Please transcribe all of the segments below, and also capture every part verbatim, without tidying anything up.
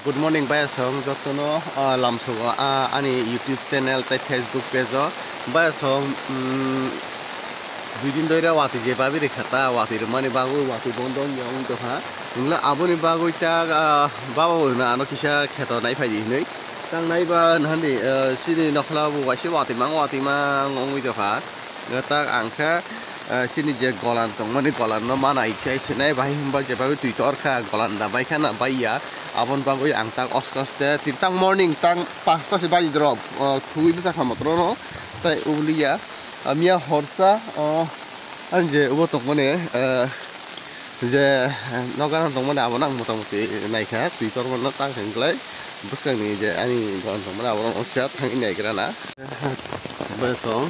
Good morning, bayasong jotono, ah, lamsogo, ah, ani YouTube channel tei Facebook page o. Bayasong, mm, dui din doira watwi je babi rikha ta, watwi rwmani bagwi watwi bondo wngya wng tongkha. Wngla aboni bagwi ta, ah, baba bo hwnwi ano kisa kheto nai phaidi hinwi. Tang naiba nahandi, ah, chini nokhla bo waisa watwi mang watwi mang wngwi tongkha. Tak ang khe, eh, chini je golan tongmani golan no mana ikhe sinai bahai hwnba je bagwi twi tor kha golan da bai kha na bai ya aboni bagwi ang tak oste oste tin tang morning tang pasta se baji drop, eh, thugwi bwsa kha motro no tai uliya, ah, miya horsa, oh, ang je ubo tongmani, eh, je, eh, nogar tongmani abo nang motamuti naikha twi tor mano tang hwnglai bwskang ni je ani golan tongmani abo no ocha thangwi naigra na. Bayasong,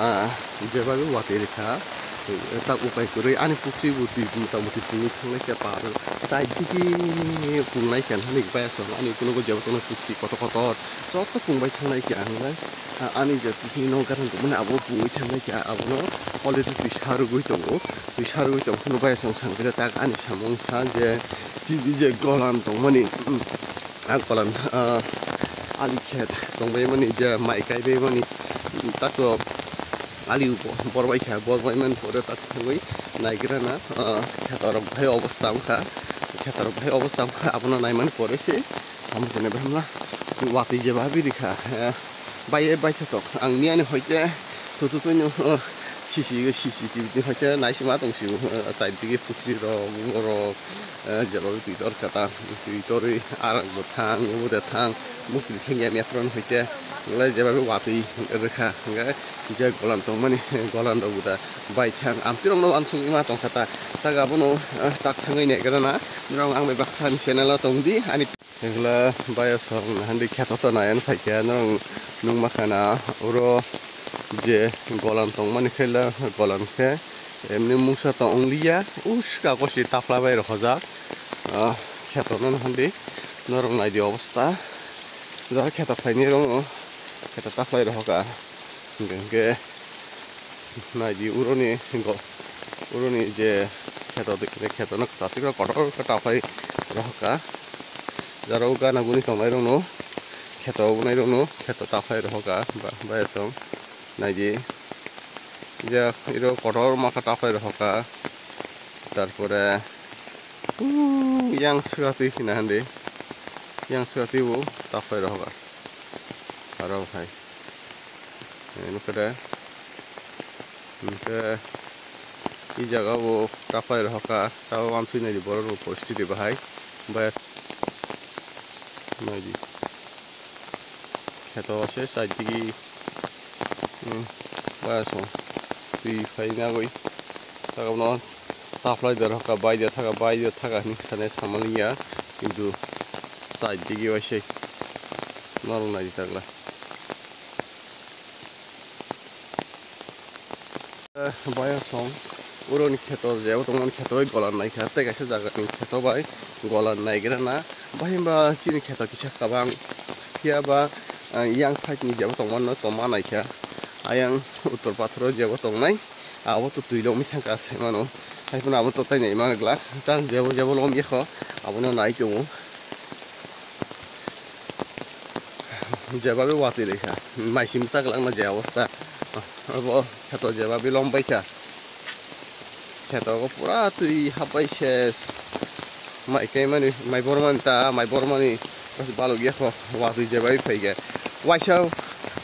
ah, je bagwi watwi rikha, tak upai kwrwi ani pukchi bo twi motamuti pungwi thanglai kha par, chai digi pungnai kha hani bayasong ani kunugo jebo tongnai pukchi kotor kotor joto pungbai thanglai kha hinwi, ah, ani je pukchi no garan tongmani abo pungwi thanglai kha abono already twi sarugwi tongo, twi sarugwi tongphano bayasong sangkhe tak ani samung kha je chini je golan tongmani. Ah, golan, ah, ali khet tongbaimani je mai kaibaimani, tako ali bo-, borbaikha, borbaimani pore tak thangwi naigrana, ah, khetorok bahai obosta wngkha, khetorok bahai obosta wngkha, abono naimani pore se samung se naibai hwnla watwi jeba biri kha, eh, bai, bai khe tok ang miyani hoite. Tutu tuino, oh, C C, C C T V ni hoite naisima tong sibo, eh, side digi pukri rok, borok, eh, jeba twi tor kata, twi torwi arang bo thang, obo de thang, mukti thang ya mepron hoite, le jeba watwi rwkha, hingke je golan tongmani, golan rok bo da bai thang, amtwi rok no uansuk ma tong kata, tak abono, eh, tak thangwi naigra na, norok ang bai baksa ni channel o tong di, ani. Hingla bayasong handi kheto to nai ani phaikhe norok nukma khana oro je golan tongmani khe la golan khe emni mungsa tong onglia uska kosi tapla bai rohojak, ah, kheto no handi norok naidi obosta jara kheto khlaini oro kheto taplai rohoka hingke hingke. Naidi uroni go-, uroni je kheto de-, kheto no kwchar twi kotor khe taphai rohorka. Jaro gana guni tongnai rokno kheto obonai rokno kheto taphai rohorka ba, bayasong naidi. Je iro kotor ma khe taphai rohorka. Tarpore, uh, yang swkatwi hina hande. Yang swkatwi bo taphai rohorka. Aro hai. Eh, nukhe de. Hingke i jaga o tapai rohorka, tabo wansui naidi borok rok poristiti bahai. Baya naidi. Kheto se side digi, hmm, baya song twi phai nagwi. Tago no taplai de rohorka, bai de thaka, bai de thaka hinwi sane samaliya. Kintu side digi waise norok naidi takla. Eh, baya song, uroni kheto jebo tongmani kheto bai golan naikha, tei kaisa jagani kheto bai golan naigrana, bai hwnba chini kheto kisa kabang, phiya ba, eh, yang side ni jebo tongmano choma naikha, ayang uttor pathoro jebo tongnai, abo to twi lomwi thangkha se mano, haiphano abo to tai nai mangla, ta jebo jebo lomya kho, abono nai tongo. Jeba be watwi rikha, maisim chaklangma je obosta. Obo kheto jeba be lom baikha. Kheto go pura twi hapbai ses. Mai kaimani, mai bormani ta, mai bormani bas balok yakho watwi jeba be phaikha. Waisa,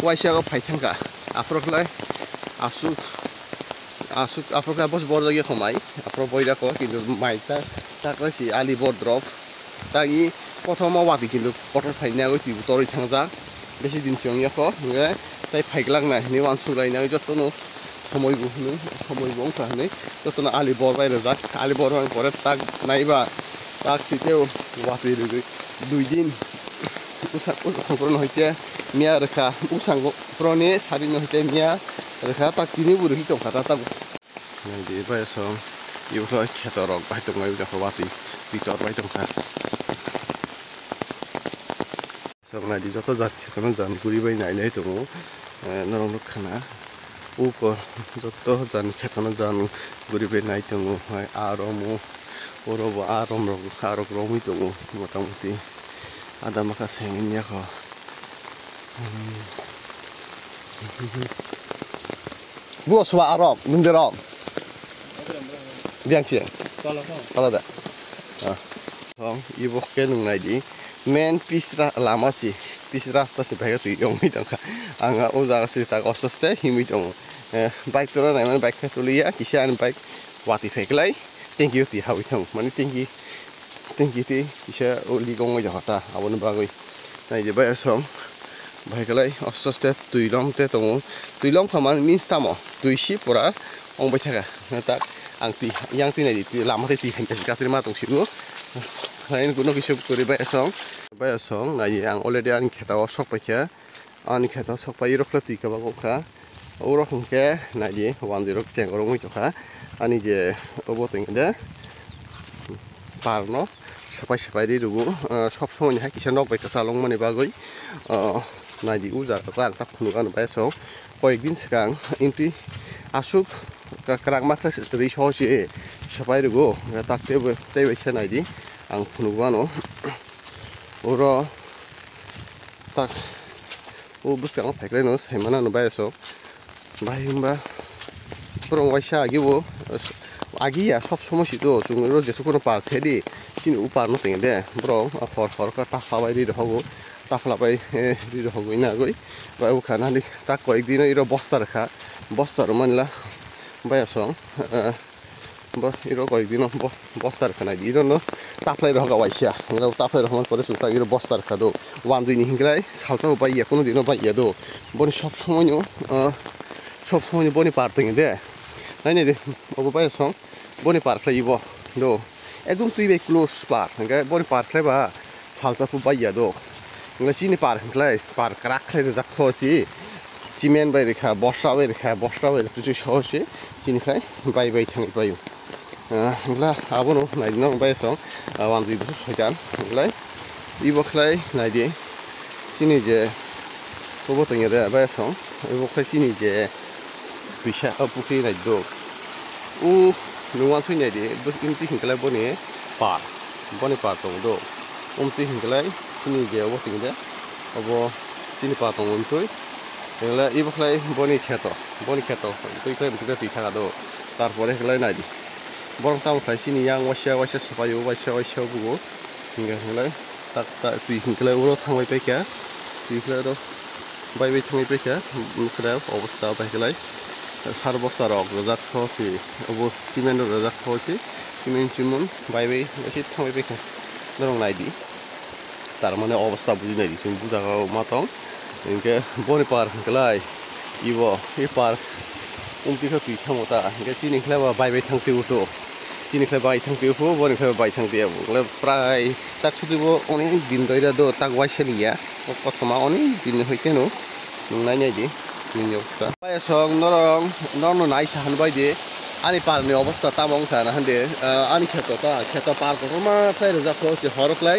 waisa go phai thangkha. Aphuru khlai asuk, asuk, aphuru khlai bos borjak yakho mai. Aphuru boirakho, kintu mai ta, ta khlai si ali bor drop. Tagi kothoma watwi kintu kotor phaina oi twi torwi thangjak. Besi din chong yakho, hingke tai phaiglak na hinwi uansuk laina jotono somoi bo hwnwi, somoi bo wngkha hinwi jotono ali bor bai rwjak. Ali bor bai pore tak naiba tak siteo watwi rwgwi dui din usa, usa songkrono hoite miya rwkha, usango proni sarino hoite miya rwkha, tak tini bo rwgwi tongkha ta tabuk. Naidi bai song, ibo khe kheto rok bai tongo, ibo khe watwi twi tor bai tongkha. Song naidi joto jat kheto no jan guri bai nai nai tongo, eh, norok nukha na. Uko joto jan kheto no jan guri bai nai tongo, hai aro mo, oro bo aro rok, aro romwi tongo mota moti. Ada maka sengin ya ko. Buo swa arok, nunderok. Biang si. Tala da. Ah. Song, ibo ke nung nai di. Main pis ra-, lama si, pis rasta si bhai twi yong mi tongkha. Ang o jaga si tak osto ste himwi tongo. Eh, bike tula nai mani bike khe tuliya, kisa ani bike wati phaiklai. Thank you twi hawi thang. Mani thank you. Thank you twi kisa o ligong oi jaga ta. Aboni bagwi. Nai di bai song. Bhai kalai osto ste twi long te tongo. Twi long kha man means tamo. Twi si pura ong bai thaka. Na tak ang twi yang twi nai di twi lama twi twi hai kasi ma tong sinu. Lain kuno kisa kuri bai song. Bai song nai di ang already ani kheta o sok pai kha. Ani kheta o sok pai rok twi kaba kok kha. Oro hwnkhe naidi wanjwi rok cheng oro wngwi tongkha. Ani je obo tongde par no sapai sapai ri rwgo, ah, sob somoi ni hai kisa nok bai kwchal wngmani bagwi, ah, naidi o jaga o ang ta phunuk ano bai song. Koyek din swkang imtwi aswk kwrak ma khe ri so se sapai rwgo, tak tei bai se naidi ang phunuk ano oro. Tak o bwskango phaiklai no saimano no bai aswk bai hwnba borok waisa agi o agi ya sob somoi si do chwng oro jesuk phano par the di chini o par no tong de borok hor hor khe tafla bai ri rohogo tafla bai ri rohogo ina agoi bai o kha nani tak koyek dino iro bosta rwkha bosta rwmani la bai aswk. Bo iro koi dino bo bosta rwkha nai di iro no taplai rok waisa hwnkhai taplai rok man pore suk tak iro bosta rwkha do wanjwi ni hwnkhai salsa bo bai ya kunu dino bai ya do boni sob somoi no sob somoi no boni par tong de nai nai de obo bai song boni par khlai bo do ekdom twi bai close par hwnkhai boni par khlai ba. Salsa phu bai ya do. Wngkha chini par hwnkhlai par kwrak khlai rijak kho si. Cement bai rikha, bosra bai rikha, bosra bai rikha, so si chini khai bai bai thangwi paio. Ah, wngkha abono naidi no bai song, ah, wanjwi busu soitan wngkhlai. Ibo khlai naidi chini je obo tongya de bai song, obo khlai chini je Twisa o pukhri nai do. O nung wansuk nai di, bwswk imtwi hwnkhe lai boni par, boni par tongo do. Umtwi hwnkhe lai chini je obo tong de, obo chini par tongo umtwi. Hwnkhe lai ebo khlai boni kheto, boni kheto twi khlai umtwi khe twi thaka do. Tarpore hwnkhe lai nai di. Borok tamo khlai chini yang waisa waisa swpaio, waisa waisa bugo. Hwnkhe hwnkhe lai. Tak tak twi hwnkhe lai oro thangbai paikha, twi hwnkhe oro bai bai thangbai paikha, hwnkhe obostha bai hwnkhe lai sar bosta rok rijak kho se, obo cement rok rijak kho se, cement chimon bai bai thangbai paikha, norok nai di, tar mane obostha buji nai di chwng bujago ma tong, hwnkhe boni par hwnkhe lai ibo, i par. Umtwi khe twi thangbo ta, hwnkhe chini khlai ba bai bai thang twi o to. Chini khlai bai thang twi o phu, boni khlai bai thang twi o. Hwnkhe prai tak sutwi bo onek din doi ra do, tak waisa liya. O kothoma onek din ni hoi khe no. Nwng nai nai di, nini obostha. Bai song norok, norok no nai sa han bai di. Ani par ni obostha tamo wng kha na han di. Ah, ani kheto ta, kheto par kotorma khlai rijak kho, se horo khlai.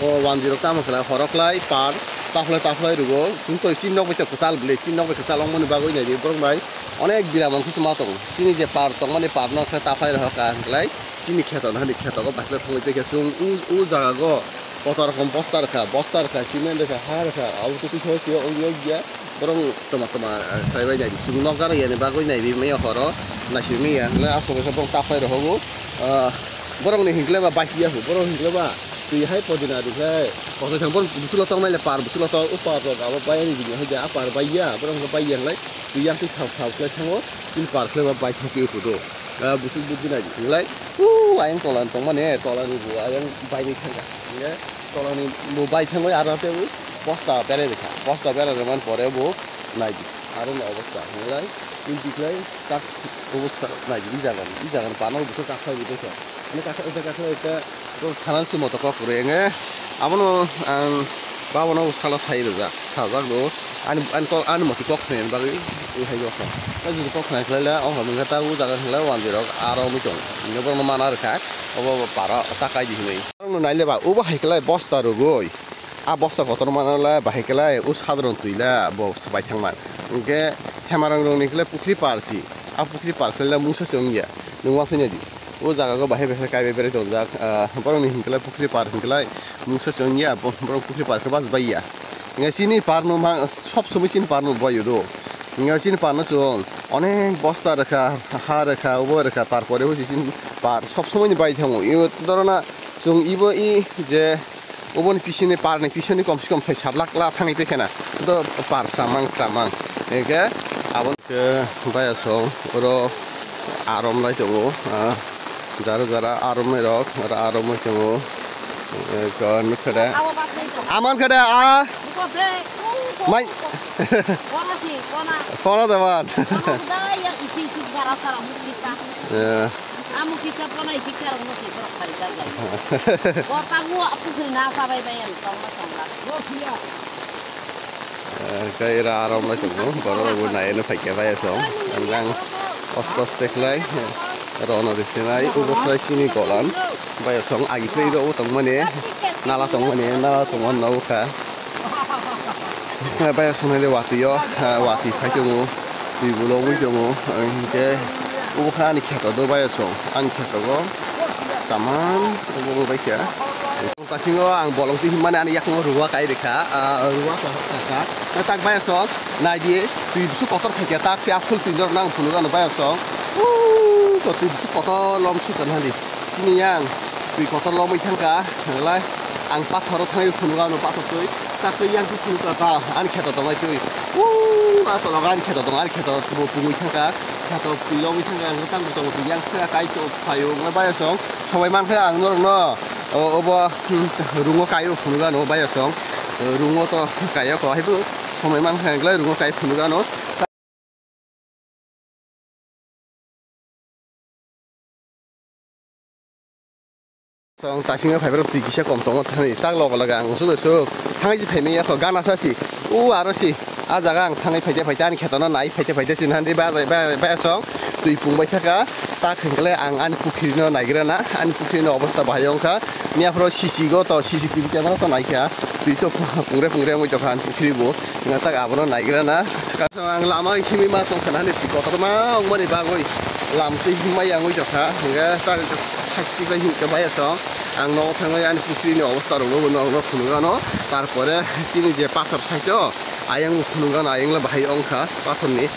O wanjwi rok tamo khlai, horo khlai, par, taflai taflai rwgo. Chwng to chini nok bai kwchal bwle, chini nok bai kwchal wngmani bagwi nai di, borok bai. Onek bira mankhe se ma tongo. Chini je par tongmani par no khe taphai rohor ka hwnkhe lai chini kheto no hani kheto go baikhlai thangwi tei khe chwng u, u jaga go kotor rokom bosta rwkha, bosta rwkha, cement rwkha, ha rwkha, abo twi twi khe o yak ya borok toma toma khlaibai nai di. Chwng nokjak rw yani bagwi nai di maya horo naisingwi ya hwnkhe aswk khe borok taphai rohogo. Ah, borok ni hwnkhe ba bike ya borok hwnkhe ba twi hai podina rwkhe kotor thang borok busulo tongnai le par busulo tong o par rok abo bai ani bini hai ja a par bai ya borok hwnkhe bai ya hwnkhe lai. Twi yang twi thap thap khlai thango, chini par khlai ba bai thang twi phudo. Ah, busuk buk dinai di khlai. U ayang tola ni tongmani, tola ni bo ayang bai ni thangkha. Hingke tola ni bo bai thangwi aro tei bosta berai rikha. Bosta berai rwmani pore bo nai di. Aro ni obostha hwnlai, twi di khlai tak obostha nai di, i jaga ni, i jaga ni pano bo khe kakhai bo tongkha. Ani kakhai, kakhai, kakhai, Bo thanani se moto kok kwrwi wngwi. Abono ang babano salo sai rwjak, sajak do. Ani, ani kok, ani motwi kok khnaini bagwi wngwi hai khe. Tei jodi kok khnai khlai le, o hwnwi khe ta o jaga khe le wanjwi rok aro wngwi tongo. Hwnwi borokno mana rwkha, obo, obo paro ta kai di hwnwi. Borokno nai le ba, obo hai khe le bosta rwgwi. A bosta kotor mana le bahai khe le o sadron twi le bo swbai thangma. Hwnkhe themarang rokni khe le pukhri par si. A pukhri par khe le mungsa se wngya. Nwng uansukya di. O jaga o bahai bahai kaibai berai tongjak. Ah, borokni hwnkhe le pukhri par hwnkhe le Mungsa chwng ya, bo-, borok pukhri par khe bas bai ya. Nga chini par no ma, sob somoi chini par no bai do. Nga chini par no chwng onek bosta rwkha, ha rwkha, obo rwkha, tarpore bo chini par sob somoi ni bai thango. I dorona chwng ibo i je oboni pisini par ni pisini kom se kom soi sat lakh la thangwi twi khena. Do par samang samang. Eke abo ke baya song oro arom lai tongo. Ah, jara jara arom nai rok, oro arom nai tongo. Eko nukhede. Aman khede a. Mai. Kona da bat. Eh. Amu kisa pona isi kisa rok no kisa rok khari jai jai. Kota ngu apu khri na sabai bai ang tong na tong la. Kei ra arom lai tongo, borok rok bo nai no phai khe bai asong. Ang jang osto oste khlai, rono risinai, ubo khlai chini golan. Bai asong agi khlai rok tong mani, nala tong mani, nala tong mani no kha. Bai asongnai de watwi o, ah, watwi phai tongo, twi bo lobwi tongo, hinkhe obo khe ani kheto do bai asong, ani kheto o kaman obo wng bai kha. Tasingo ang bolong twi hinmani ani yakung ruwa kai rikha, ah, ruwa kha kha. Tak bai asong nai di, twi bwswk kotor phaikha, tak se asol twi norok nang phunuk ano bai asong. Uuu, twi bwswk kotor lom suk kan hali. Chini yang twi kotor lomwi thangkha, lai ang pathoro thangwi phunukha ano pathor twi, tak twi yang twi phunukha ta, ani kheto tongnai twi. Uuu, a tologo ani kheto tongo, ani kheto bo pungwi thangkha, kheto twi lomwi thangkha, ang tang tong twi yang se kai to phaio, wngkha bai asong somai mankha ang norokno, o, obo, hmm, rungo kaio phunukha ano bai asong, rungo to kaio ko haibo somai mankha wngkha rungo kai phunukha ano. Chwng tasingo phaibrok twi kisa kom tongo thani tak logo logo ang usuk usuk thangwi se phaimani yakho gana sa si o aro si a jaga ang thangwi phaite phaite ani khetono nai phaite phaite sinandi bai bai bai asong twi pung bai thaka tak hinkle ang ani pukhirino naigrana ani pukhirino obostha bahai wngkha miyaphoro sisi go to C C T V camera to naikha twi to pungre pungre wngwi tongkha ani pukhiri bo. Nga tak abono naigrana. Swkang ang lama himwi ma tongkha nani kotorma wngmani bagwi lam twi himma yangwi tongkha. Hingke tak sakti bai himkhe bai asong. Ang nogo thangwi ani pukhrini obostha rokno bo norokno phunukgano. Tarpore chini je pathor side o ayang bo phunukgano, ayang le bahai wngkha pathorni.